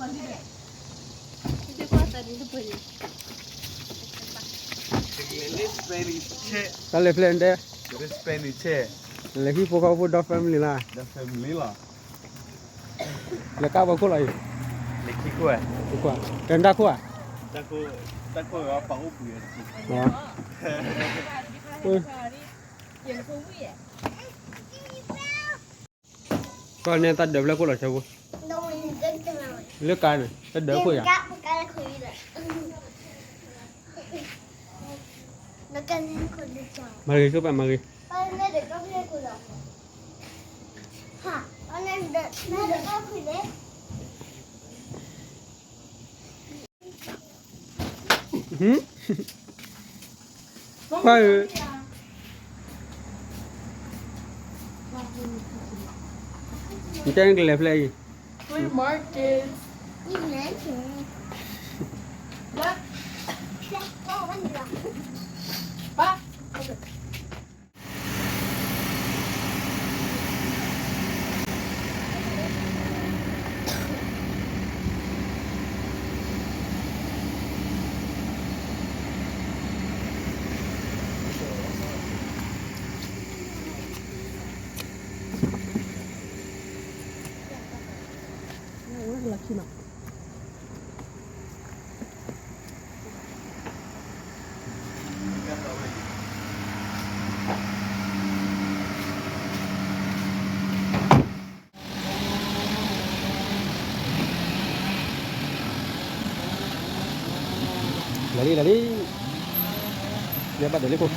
တၢ်လဲၤဖျဲၣ်န့ၣ်တဲ, လဲၤဟံၣ်ဖိဃီဖိဒီ family လီၤ, လဲၤကါဘီခိၣ်လီၤအံၤ, တၢ်ခိၣ်ဧါ, ကီၢ်န့ၣ်တၢ်ဒၢးဖျဲၣ်ခိၣ်လီၤဆၢဖိ, လၢကါန့ၣ် တၢ်ဒၢးခိၣ်ယၤ, မၤဂ့ၤဆိပာ်မၤဂ့ၤ, ခွါဧၢ, နတဲနကလဲၤဖျဲၣ်အံၤ, Flea market. Lari, lari. Ya ba de lejos.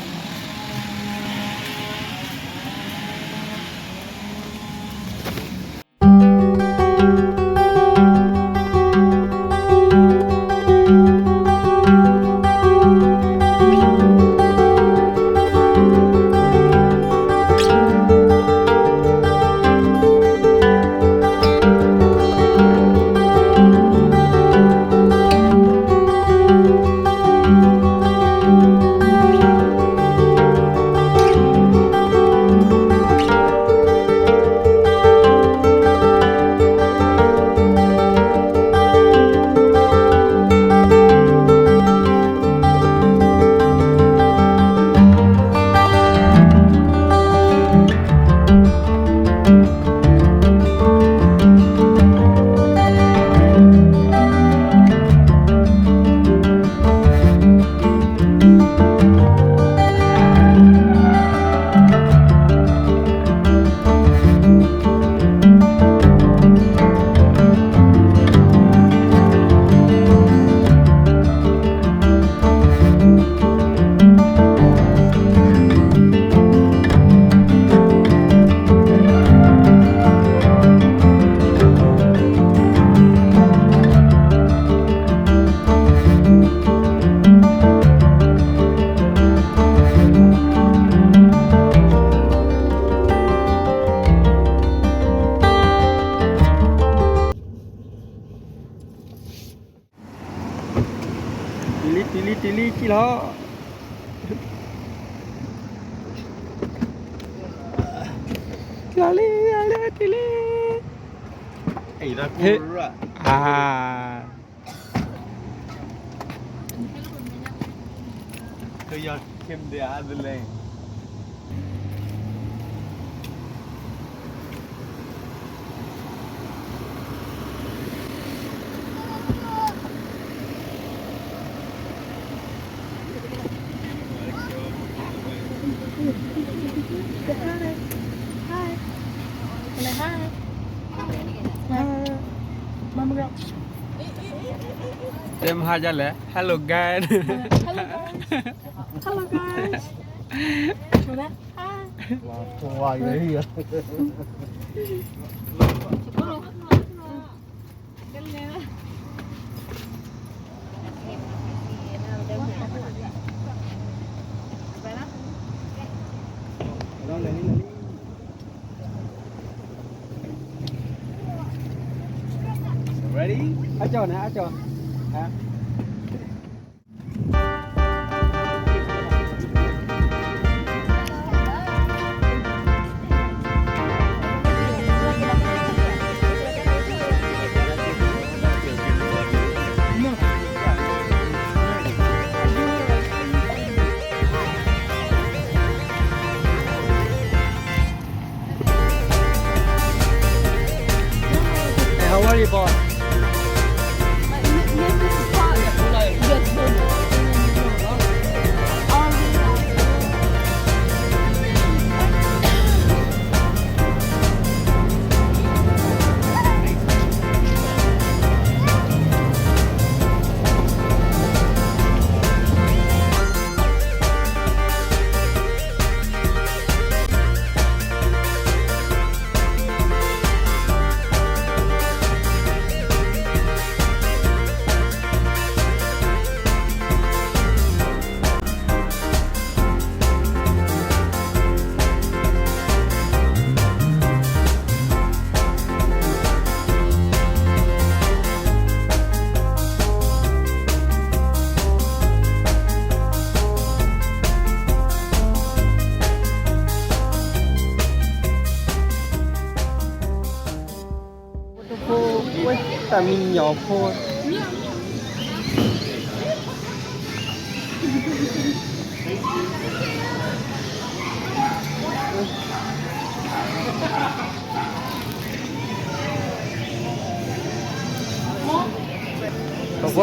Tili, tili, tili, tili lawm. Tili, tili, tili. Ê, ta kô ră. À. Kơ yơh, Kim de Adelaide. Hi. Hi. Hi. Hi. Mama girl. Say hi, Jale. Hello, guys. Hello, guys. Hello, guys. Hi. Ready? Á cọ nè, á cọ. Hả? Hey, boss. Like, this is part that's good. Wဲတၢ်မံညီဖိ ထီၣ်ဖိပီၢ်ဂၤန့ၣ် တလီၤဆီဒီးဝံၤဖိဒီးထီၣ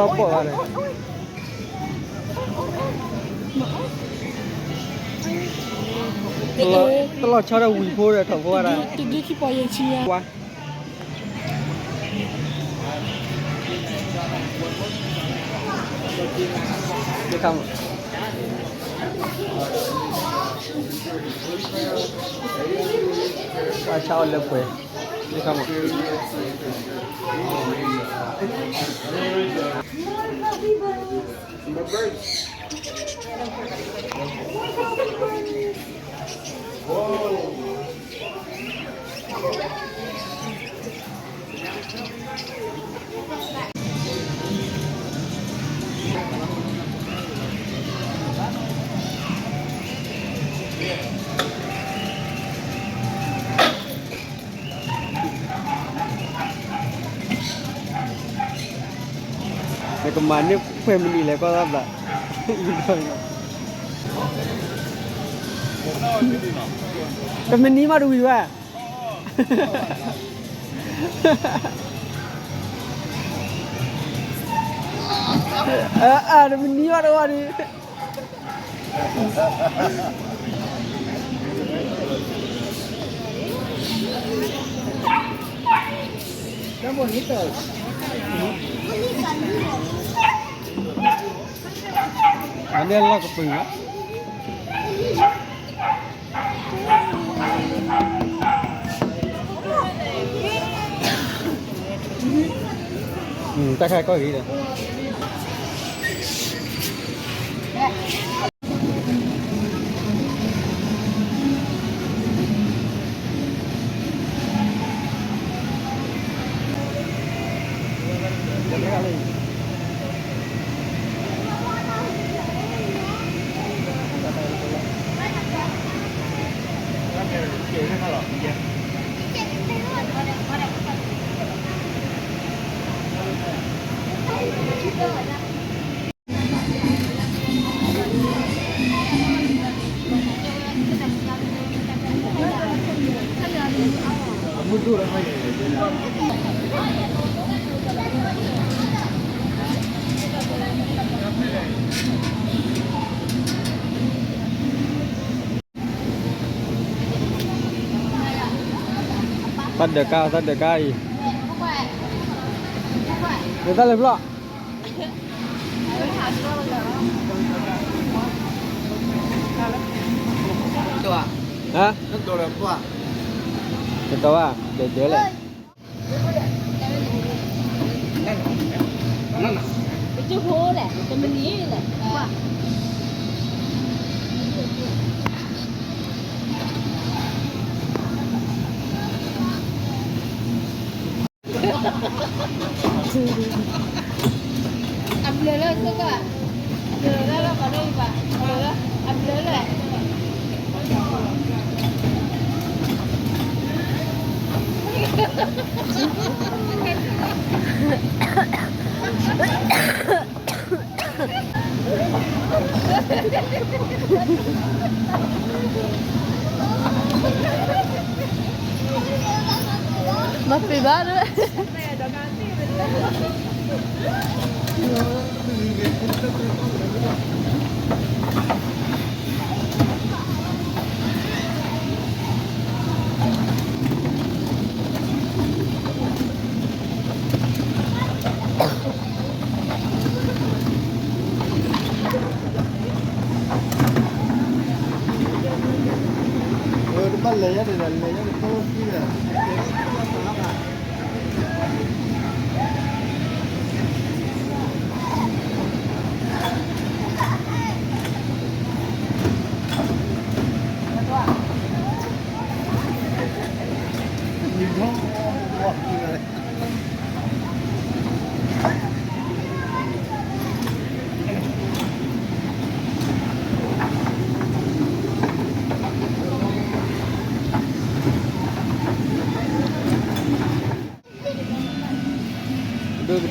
်ဖိဝဲဒၣ် တဒုခံပီၢ်ယဲၢ်ဆံယဲၢ် ကွၢ် ကွၢ်ဆါအီၤလၢပှဲၤ နကမၤန့ၢ်ပှဲၤမနံၤလဲၣ် ကီၢ်သးဘျး တမနံၤမးတဝံၤဘၣ် အၢ အၢ တမနံၤဘၣ်တဝံၤဒံး အန့ၣ်လီၢ်ကပၢၤလီၤ တၢ်ခါကီၢ်ဂ့ၤဒီး သးဒၢးကါ သးဒၢးကါအံၤ နသးလဲၤဖျီၣ် ဟါ တတီၤဘၣ် ဒဲးဒဲးလဲၣ် အဘျၢလၢ အဘျၢလၢ အဘျၢလၢ မၤပ့ၤဘၣ်ဒၣ် တဘၣ်လဲၤယါန့ၣ်ဒီး လဲၤယါန့ၣ်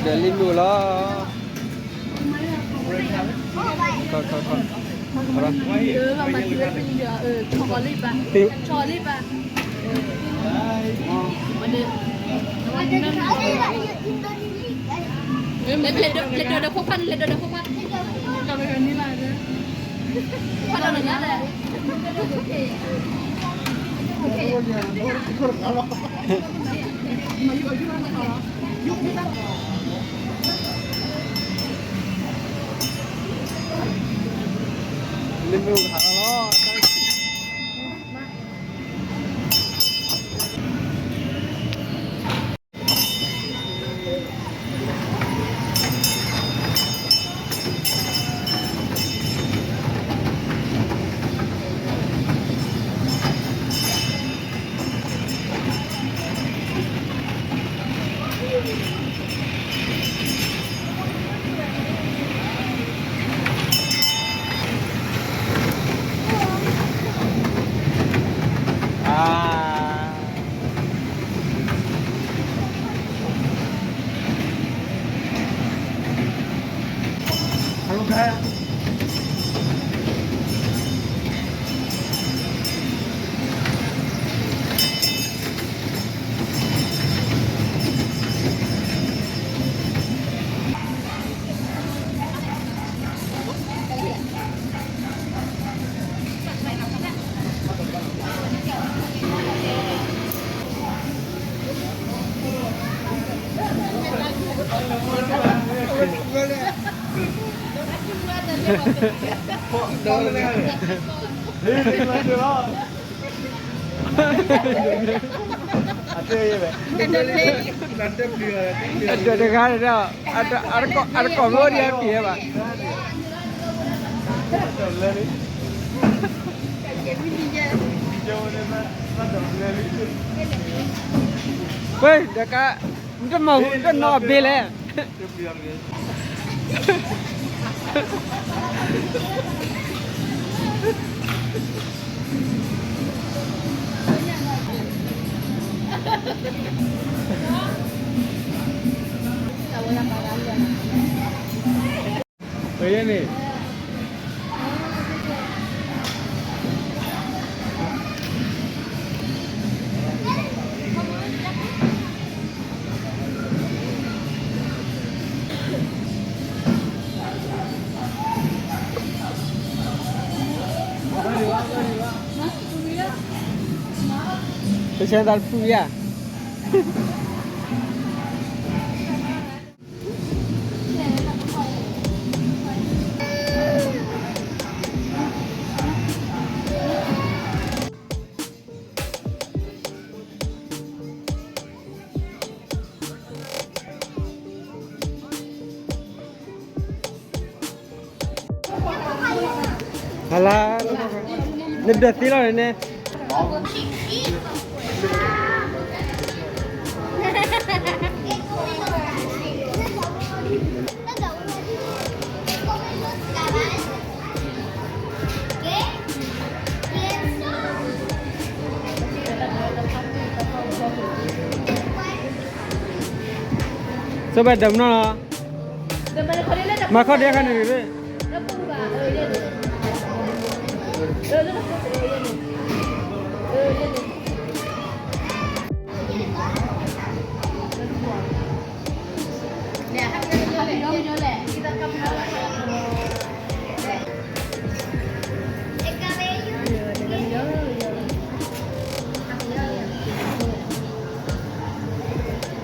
တၢ်လီၢ်ခံဒီး ဒိၣ်ကဒၢးလံၣ်မ့ၣ်အူလီၤ. ခီခီခီ, လဲၤဒိးဒီးဖိခွါန့ၣ် လဲၤဒိးဒီးဖိခွါ, ဖိခွါဒီးနၤလဲၣ်. လၢမ့ၢ်ဟးလီၤ. အဒၢးတဂၤန့ၣ်ဒီး အတကိးမ့ၢ်အိၣ်ဒံးအပျံၤဘၣ်. ဝဲ ဒီးကါ နတမၤဟူးတနီၤအဘ့ၣ်လဲၣ်. အဝဲဒၣ်ပှၤဂၤလၢာ်လီၤ. အန့ၣ် ပဆဲးသးတဖုယါ. ဟါလၢ နဒၢးသ့လီၤန့ၣ်န့ၣ်. ဆိဘၣ်ဒၢးမနီၤလီၤ. မၤခီၣ်ဒ့ခါန့ၣ်, အ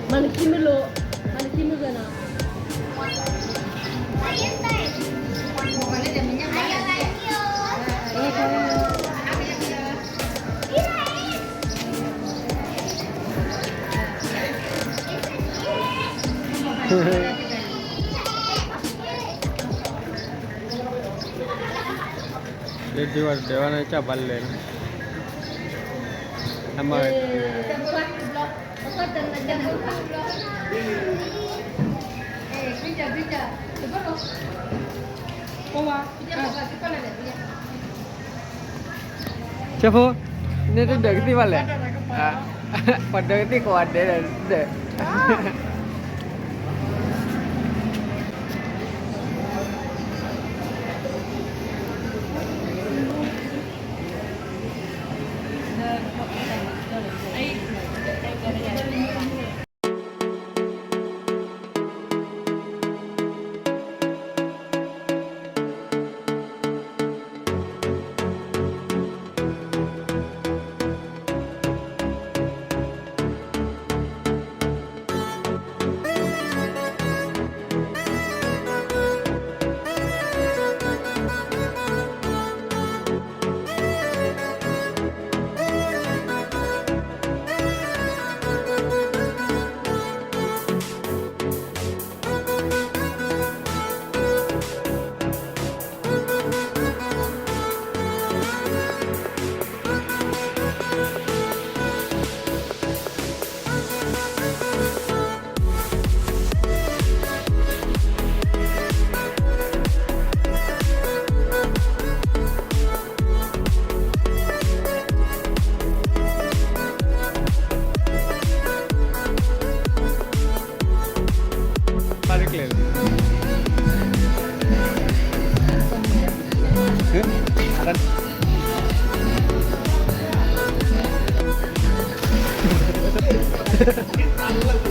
မၤနခံမုၢ်လိၤ, မၤနခံမုၢ်ဂၢၤနီၤ. ဒ်ဝဲဒၣ်ဝဲန့ၣ် ကဘၣ်လဲၤန့ၣ် အမၤ ဆၢဖိ, န့ၣ်တဒၢးကသံၣ်ဘၣ်လဲၣ်, ပှၤဒၢးကသံၣ်ကိးဂၤဒဲးဒီး ပာ်တကျဲၤလီၤ. ဟ့ၣ်